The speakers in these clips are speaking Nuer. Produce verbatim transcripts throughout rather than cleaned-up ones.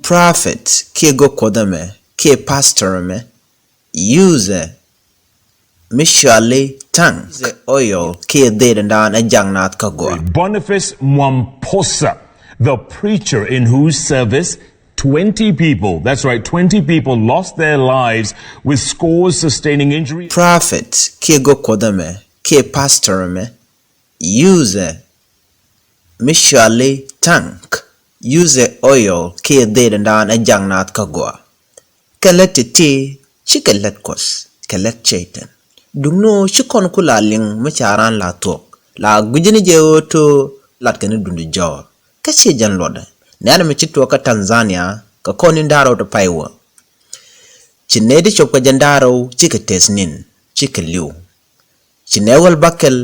Prophet kiɛ go̱o̱k Kuɔth ɛmɛ kiɛ pastor ɛmɛ use mi cuali thank, use oil kiɛ dhil in daan ɛ jaŋ naath kä gɔaa. Boniface Mwamposa, the preacher in whose service twenty people, that's right, twenty people lost their lives with scores sustaining injuries. Prophet kiɛ go̱o̱k Kuɔth ɛmɛ kiɛ pastor ɛmɛ use mi cuali thank, use oil kiɛ dhil in daan ɛ jaŋ naath kä gɔaa. Kɛ lät ti̱ti̱, cikɛ lät Kuɔth kɛ lät cɛy-tan. Duŋni ɣöö ci kɔn ku la liŋ mi ca raan la thuɔ̱k, la gui̱cä ni jɛ ɣöö to̱ lat kɛn ni duŋdi jɔɔr. Kä ciɛ jɛn luɔtdɛ, nɛ̈ni mi ci tuɔɔk kä Tanzania, kɛ kɔn in da̱ŋ rɛw ti pay wä. Ci nɛy ti cop kɛ jɛn da̱ŋ rɛw cikɛ tɛth ni̱n, cikɛ li̱w. Ci nɛy wäl bäkɛl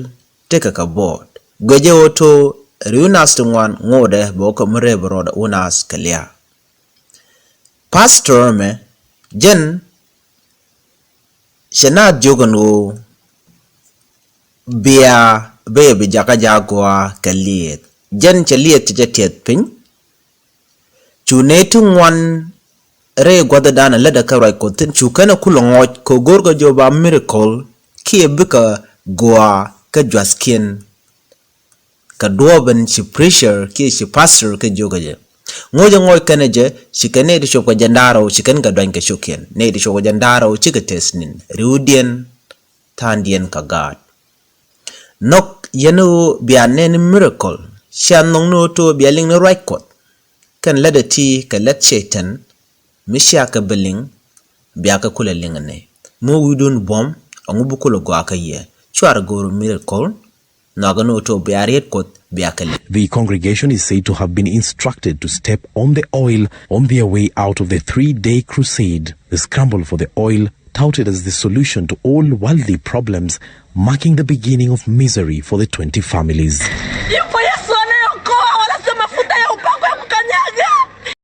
tekɛ kɛ buɔɔt. Guicɛ ɣöö to̱ ri̱w naath ti ŋuan ŋotdɛ bɛ wä kɛ mi rep rɔɔdɛ wä naath kɛ lia̱a̱. Pastor ɛmɛ, jɛn cɛ naath jiök ɛn ɣöö bia ben bi jakä jaak gɔaa kɛ liɛth. Jɛn cɛ liɛth ti jɛ tiɛth piny. Cu nɛy ti ŋuan rɛy gua̱thdan ɛ lätdɛ kä ruac Kuɔth thi̱n, cu kɛn ɛ kulɛ ŋɔc kɛ go̱o̱r kɛ jɔw ba miracle kiɛ bikɛ gɔaa kä juathkiɛn. Kɛ duɔ̱ɔ̱p in ci preacher kiɛ ci pastor kɛ jiök ɛ jɛ. Ŋo̱cɛ ŋɔc kɛn ɛ jɛ, ci kɛn nɛy ti cop kɛ jɛn da̱ŋ rɛw, ci kɛn kɛ duany kɛ cio̱kiɛn. Nɛy ti cop kɛ jɛn da̱ŋ rɛw cikɛ tɛth ni̱n, ri̱wdiɛn, tha̱a̱ŋdiɛn kä gaat. Nhɔk yɛn ɣöö bia nɛn miracle, cia nhɔk ni ɣöö to̱ bia liŋ ni ruac Kuɔth. Kɛn lätdɛ ti kɛ lät cɛy-tan, mi cia kɛ bi liŋ, bia kɛ kulɛ liŋ ni. Mi wi̱i̱dun buɔ̱m, ɛŋu bi kulɛ gɔaa kä yɛ? Cuarɛ go̱o̱r miracle, nhɔakɛ ni ɣöö to̱ bia riet Kuɔth, bia kɛ liŋ. The congregation is said to have been instructed to step on the oil on their way out of the three-day crusade. The scramble for the oil, touted as the solution to all worldly problems, marking the beginning of misery for the twenty families.